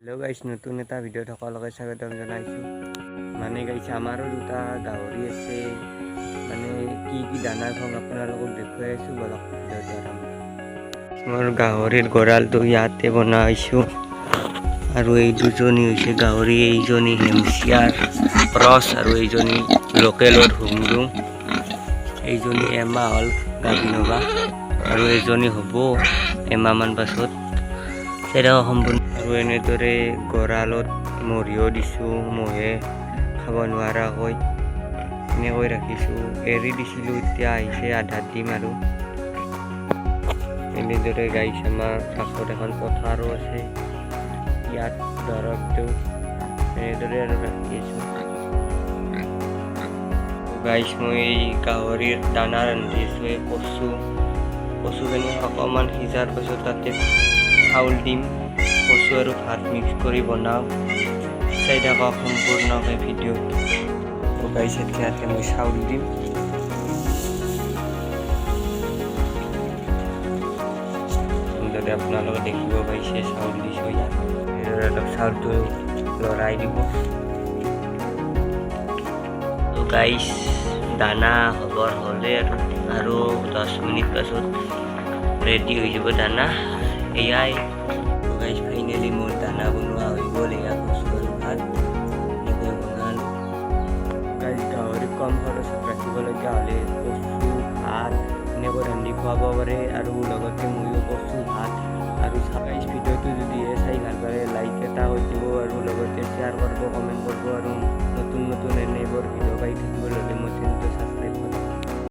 Hello' গাইছ, নতুন এটা ভিডিঅ'ত সকলোকে স্বাগতম জনাইছোঁ। মানে গাইছ, আমাৰো দুটা গাহৰি আছে। মানে কি কি দানা খুৱাম আপোনালোকক দেখুৱাই আছোঁ। বলক, ভিডিঅ'টো আৰম্ভ। মোৰ গাহৰিৰ গঁৰালটো ইয়াতে বনাইছোঁ আৰু এই দুজনী হৈছে গাহৰি। এইজনী হেমচিয়াৰ ক্ৰছ আৰু এইজনী লোকেলৰ হুংডুং। এইজনী এমাহ হ'ল গাভিন হ'বা আৰু এজনী হ'ব এমাহমান পাছত। তেনেকুৱা সম্পূৰ্ণ। আৰু এনেদৰে গঁৰালত মৰিও দিছোঁ, মহে খাব নোৱাৰাকৈ এনেকৈ ৰাখিছোঁ। এৰি দিছিলোঁ, এতিয়া আহিছে, আধাত দিম। আৰু এনেদৰে গাইছ, আমাৰ কাষত এখন পথাৰো আছে, ইয়াত দৰৱ দিওঁ। এনেদৰে আৰু ৰাখি আছোঁ। গাইছ, মই এই গাহৰিৰ দানা ৰান্ধি আছোঁ। এই কচু, কচুখিনি অকণমান সিজাৰ পাছত তাতে চাউল দিম। কচু আৰু ভাত মিক্স কৰি বনাওঁ। চাই থাকক সম্পূৰ্ণকৈ ভিডিঅ'টো। গাইছ, ইয়াতে মই চাউল দিম। এনেদৰে আপোনালোকে দেখিব পাইছে, চাউল দিছোঁ ইয়াত। এনেদৰে অলপ চাউলটো লৰাই দিব। গাইছ, দানা হ'বৰ হ'লে আৰু আৰু 10 মিনিট পাছত ৰেডি হৈ যাব দানা। এয়াই গাইছ, ফাইনেলি মোৰ দানা বনোৱা হৈ গ'ল। এয়া কচু আৰু ভাত এনেকৈ বনালোঁ। গাইছ, গাহৰি কম খৰচত ৰাখিবলগীয়া হ'লে কচু ভাত এনেকৈ ৰান্ধি খুৱাব পাৰে আৰু লগতে ময়ো কচু ভাত আৰু। গাইছ, ভিডিঅ'টো যদিহে চাই ভাল পালে লাইক এটা কৰি দিব আৰু লগতে শ্বেয়াৰ কৰিব, কমেণ্ট কৰিব আৰু নতুন নতুন এনেবোৰ ভিডিঅ' পাই থাকিবলৈ হ'লে মোৰ চেনেলটো ছাবস্ক্ৰাইব কৰক।